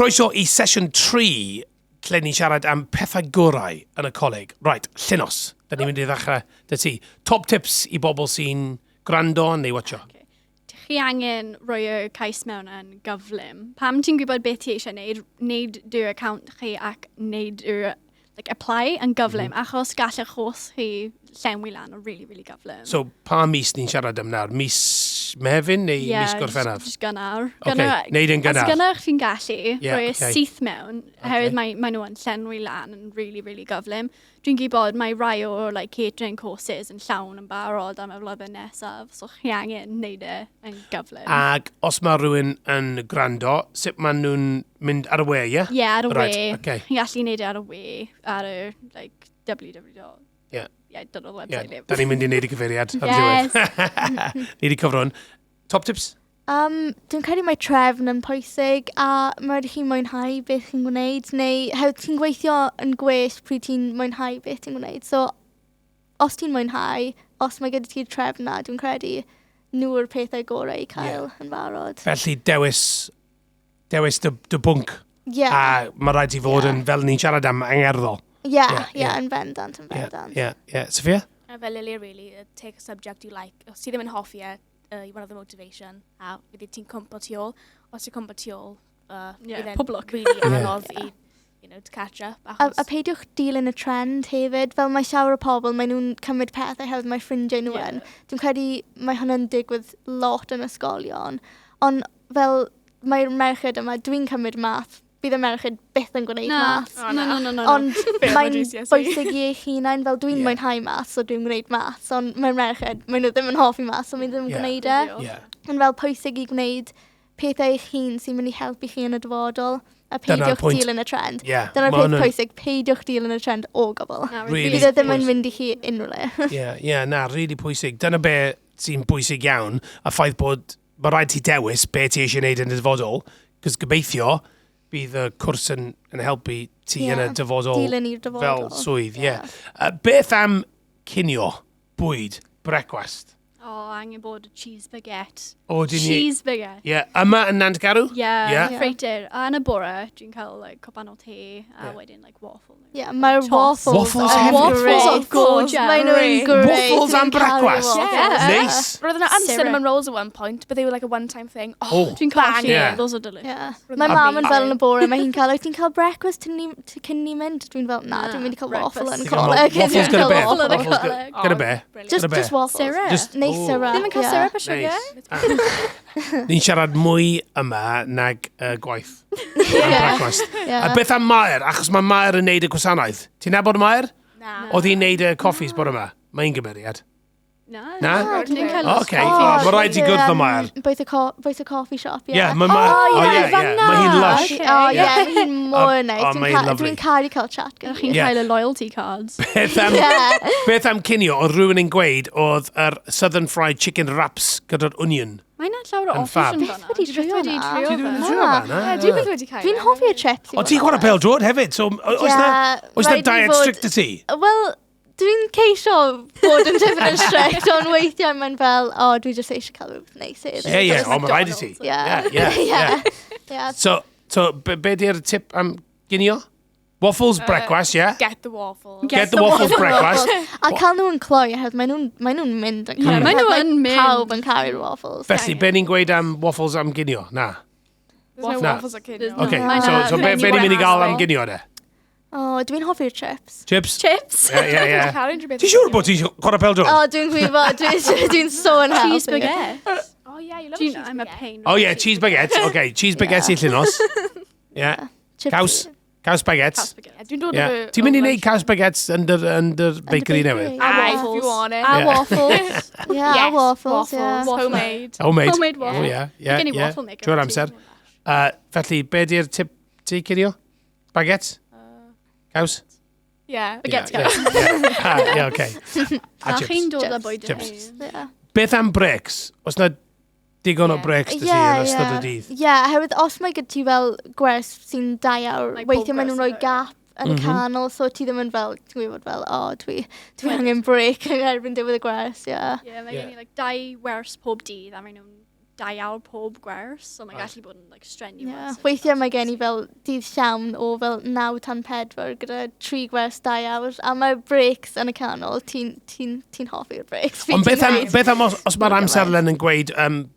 Croeso i sesiwn 3, lle ni'n siarad am pethau gorau yn y coleg. Right, Llinos, da ni'n mynd i ddechrau 'da ti. Top tips i bobl sy'n gwrando neu watcho. Okay. Chi angen rhoi y cais mewn yn gyflym. Pam ti'n gwybod beth ti eisiau gwneud, wneud dy account chi ac wneud yr like, apply yn gyflym, achos gall eich course chi llenwi lan yn really, really gyflym. So, pa mis ni'n siarad am nawr? Mis Mehefin neu mis Gorffennaf? Just gynnar. Ocê, neud yn gynnar. As gynnar chi'n gallu, rhoi e syth mewn, oherwydd mae nhw yn llenwi lan yn really, really gyflym. Dwi'n gwybod mae rai o'r like, catering courses yn llawn yn barod am y flwyddyn nesaf, so chi angen neud e yn gyflym. Ac os mae rhywun yn gwrando, sut maen nhw'n mynd ar y we, ie? Ie, ar y we. Right, okay. Chi'n gallu neud e ar y we, ar y like, www. Yeah, don't know the website name. Da ni'n mynd i wneud y cyfeiriad ar Yes. diwedd. Ni wedi cyfro hwn. Top tips? Dwi'n credu mae trefn yn pwysig a mae rhaid i chi mwynhau beth chi'n gwneud neu hefyd ti'n gweithio yn gwell pryd ti'n mwynhau beth ti'n gwneud. So, os ti'n mwynhau, os mae gyda ti'r trefn na, dwi'n credu nhw yw'r pethau gorau i cael yn barod. Felly dewis, dewis dy, dy bwnc. A mae rhaid i fod yn, fel ni'n siarad am, angerddol. Ie, ie, yn bendant, yn bendant. Ie, ie. Sophia? A fel Lily, really, take a subject you like. Os ti ddim yn hoffi e, you want the motivation. A fydd ti'n cwmpo tu ôl. Os ti'n cwmpo tu ôl, bydd e'n Pob lwc. really anodd i, to catch up. A, a peidiwch dilyn y trend hefyd, fel mae llawer o pobl, maen nhw'n cymryd pethau hefyd mae ffrindiau nhw yn. Dwi'n credu mae hwnna'n digwydd lot yn ysgolion, ond fel mae'r merched yma, dwi'n cymryd math, bydd y merched byth yn gwneud Na. math. O, No, na. no, no, no. no. Ond Fail mae'n my GCSE. bwysig i eich hunain, fel dwi'n mwynhau maths, so dwi'n gwneud maths, ond mae'r merched, maen nhw ddim yn hoffi maths, so maen nhw ddim yn gwneud e. Yn fel pwysig i gwneud pethau eich hun sy'n mynd i helpu chi yn y dyfodol, a Dyna'r peidiwch pwynt. dilyn y trend. Dyna'r Dyna'r peth pwysig, peidiwch dilyn y trend o gwbl. Na, Really Bydd e ddim yn pwysig. mynd i chi unrhyw le. Ie, ie, na, really pwysig. Dyna be sy'n bwysig iawn, y ffaith bod mae rhaid ti dewis be ti eisiau gwneud yn y dyfodol, cos gobeithio bydd y cwrs yn helpu ti yn y dyfodol Dilyn i'r dyfodol. fel swydd, ie. Beth am cinio, bwyd, brecwast? O, angen bod cheese baguette. O, dyn ni. Cheese baguette. Ie, yma yn Nantgarw? Ie, Ie. ffreutur. A yn y bore, dwi'n cael like, cwpan o te, a wedyn like, waffle. Ie, mae'r Tost. waffles Waffles yn hefyd. Waffles are great. gorgeous. Maen nhw'n great. Waffles Dwi'n am caru brecwast. waffles. Yeah. Neis. Roedd yna and Syrup. cinnamon rolls at one point, but they were like a one-time thing. Oh, Oh. Dwi'n Bang. colli. Those are delicious. Yeah. Mae mam yn fel yn y bore, mae hi'n cael, wyt ti'n cael breakfast cyn ni mynd? Dwi'n fel, na, dwi'n mynd i cael Breakfast. waffle yn y Ti'n cael coleg. Waffles Dwi'n gyda cael be? waffle. Waffle yn y Waffles coleg. gyda be? Brilliant. Just, Gyda be? just waffles. Syrup. Neu Oh. syrup. Ddim yn cael syrup a sugar? Nice. Ni'n siarad mwy yma nag gwaith. Am brecwast. A beth am Mair? Achos mae Mair yn neud y gwasanaeth. Ti'n nabod Mair? Na. Oedd hi'n neud y coffis bore yma. Mae'n gymeriad. Na. Na? Dwi'n cael Oce. O, mae rhaid i gwrdd â Mair. Boeth y coffee shop, ie. Ie, mae Mair. O, ie, ie. Mae hi'n lush. Okay. O, ie, mae hi'n mor O, nice. o, Dwi'n mae hi'n lovely. Dwi'n caru cael chat gyda Chi'n hi. cael y loyalty cards. Beth am, Ie. beth am cinio? Oedd rhywun yn gweud oedd yr Southern Fried Chicken Wraps gyda'r onion. Mae yna llawer o Yn fab. option Byth fan'na. wedi Dwi trio byth wedi na. trio Ti wedi fe. trio fe, na? Ie, dwi byth wedi cael. Dwi'n hoffi y chips. i O, fod ti'n yn chwarae onest. pêl-droed hefyd, so oes na, Ie, oes na rhaid i diet fod- strict y ti? Wel, dwi'n ceisio bod yn tipyn yn strict, ond weithiau mae'n fel, o, dwi jyst eisiau cael rhywbeth neis heddiw. Ie, ie, o, mae rhaid i ti. Ie. Ie, ie, ie. Ie. So, be di'r tip am ginio? Waffles brecwast, ie? Get the waffles. Get the waffles brecwast. A cael nhw yn cloi, oherwydd maen nhw'n mynd yn Ie, caru. maen nhw Mae yn mynd. Pawb yn caru'r waffles. Felly, be ni'n gweud am waffles am ginio? Na. There's no Na. waffles at cinio. OK, Mae so, 'na so be ni'n mynd i gael am ginio de? O, dwi'n hoffi'r chips. Chips? Chips. Ie, ie, ie. Cael unrhyw beth. Ti'n siŵr bod ti'n chwarae pêl-droed? O, dwi'n gwybod, dwi'n so unhealthy. Cheese baguette. Oh yeah, you love Dwi'n- cheese I'm a baguette. pain. Oh yeah, cheese baguette. OK, cheese baguette i Llinos. Yeah. Chips. Caws. Caws baguettes. Caws baguette. Ie, dwi'n dod Yeah. o Ti'n mynd i wneud caws baguettes yn dy bakery newydd? bakery. A Aye, if you waffles. want it. A Yeah. waffles. Yeah, a Yes, waffles, yeah. Homemade. Homemade. Homemade waffle. Oh yeah, yeah, Gen i yeah. waffle maker. Trwy'r amser. Felly, be di'r tip ti cinio? Baguettes? Caws? Yeah. Baguettes, Yeah, caws. yeah. Ah, yeah, okay. A A chi'n chips. dod â Chips. bwyd i Chips. chi. Yeah. Beth am breaks? Oes na digon o breaks dy ti yn ystod y dydd? Ie, oherwydd os mae gyda ti fel gwers sy'n 2 awr, Like weithiau pob maen nhw'n rhoi gwers yn gap yn y canol, so ti ddim yn fel, ti'n gwybod fel, o, dwi angen break yn erbyn diwedd y gwers, ie. Ie, mae gen i like, dau wers pob dydd a maen nhw'n 2 awr pob gwers, so mae'n gallu bod yn like, strenuous. Yeah. Weithiau mae gen i fel dydd llawn o fel 9 tan 4 gyda 3 gwers 2 awr, a mae'r breaks yn y canol, ti'n ti, ti hoffi'r breaks. Ond beth am, beth am os mae'r amserlen yn gweud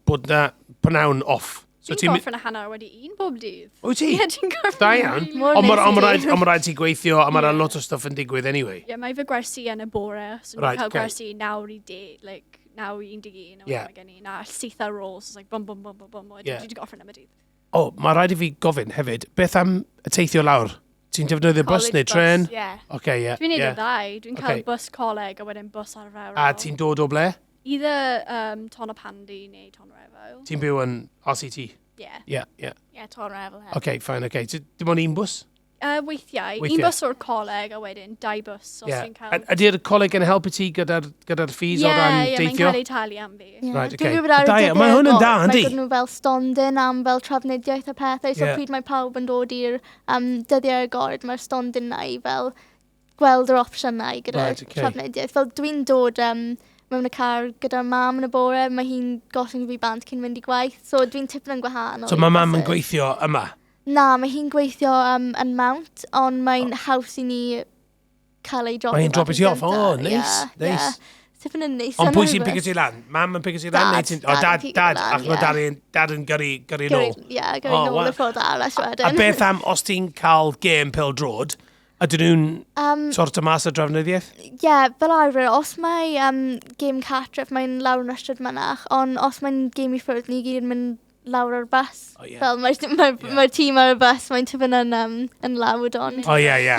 bod na prynawn off? So ti'n gorffen a hanner wedi un bob dydd. Wyt ti? Ie, ti'n gorffen. Da iawn. Ond mae rhaid ti gweithio a mae'n lot o stuff yn digwydd anyway. Ie, yeah, mae fy gwersi yn y bore. So ni'n cael gwersi 9 i 10, like 9 i 11. A yeah. Gen i na syth ar ôl, so it's like bum bum bum bum bum. Wedyn dwi wedi gorffen am y dydd. O, oh, mae rhaid i fi gofyn hefyd, beth am y teithio lawr? Ti'n defnyddio bus neu tren? Ie. Oce, ie. Dwi'n neud y ddau. Dwi'n cael bus coleg a wedyn bus arferol. A ti'n dod o ble? Either Tonypandy neu Tonyrefail. Ti'n byw yn RCT? Ie. Ie, ie. Ie, Tonyrefail hefyd. Oce, fine, oce. Dim ond un bws? Weithiau. Un bws o'r coleg a wedyn dau bws os dwi'n cael... Ydy'r coleg yn helpu ti gyda'r gyda fees o ran teithio? Ie, mae'n cael ei talu am fi. Yeah. Right, okay. Dwi'n gwybod ar y dyddiau Mae hwn yn da, yndi? Mae nhw fel stondin am fel trafnidiaeth a pethau, so pryd mae pawb yn dod i'r dyddiau agored, mae'r stondin na i fel gweld yr opsiynau gyda trafnidiaeth. Fel dwi'n dod mewn y car gyda'r mam yn y bore, mae hi'n gosod fi bant cyn mynd i gwaith, so dwi'n tipyn yn gwahanol. So mae mam yn gweithio yma? Na, mae hi'n gweithio yn Mount, ond mae'n haws i ni cael ei dropio. Mae hi'n dropio ti off, oh, nice, nice. Tipyn yn neis. Ond pwy sy'n pigo ti lan? Mam yn pigo ti lan? Dad. O, dad, dad, ac mae dad yn gyrru nôl. Ie, gyrru nôl y ffordd arall wedyn. A beth am os ti'n cael gêm pêl-droed, ydyn nhw'n sort o mas o drafnidiaeth? Ie, yeah, fel arfer, os mae gêm cartref, mae'n lawr yn Ystrad Mynach, ond os mae'n gêm i ffwrdd, ni gyd yn mynd lawr ar bus. Oh, yeah. Fel mae'r tîm ar y bus, mae'n tipyn yn lawd ond. Oh, ie, ie.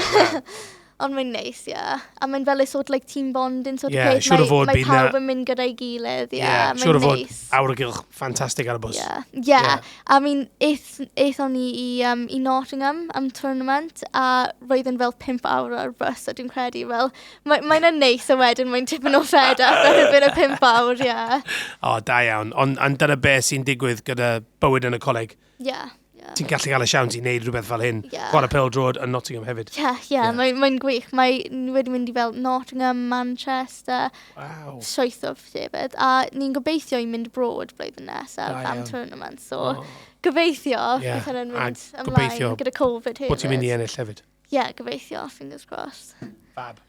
Ond mae'n neis, ie. Yeah. A mae'n fel a sort of like team bonding sort of peth. Siwr o fod mae pawb yn mynd gyda'i gilydd, ie. Yeah, mae'n siwr o fod awyrgylch ffantastig ar y bws. Ie, yeah. I mean, aethon ni i Nottingham am tournament, a roedd yn fel 5 awr ar bus, a dwi'n credu fel, mae'n yn neis a wedyn mae'n tipyn o fed up erbyn y 5 awr, ie. O, da iawn. Ond dyna beth sy'n digwydd gyda bywyd yn y coleg. Ie. Ti'n gallu cael y siawns i wneud rhywbeth fel hyn. Chwarae pêl-droed yn Nottingham hefyd. Ie, ie, mae'n gwych. Mae wedi mynd i fel Nottingham, Manchester, wow. sioeth o llefydd. A ni'n gobeithio i mynd abroad blwyddyn nesaf am tournament. So, gobeithio bydd hynny'n mynd ymlaen gyda Covid hefyd. Bod ti'n mynd i ennill hefyd. Ie, gobeithio, fingers crossed. Fab.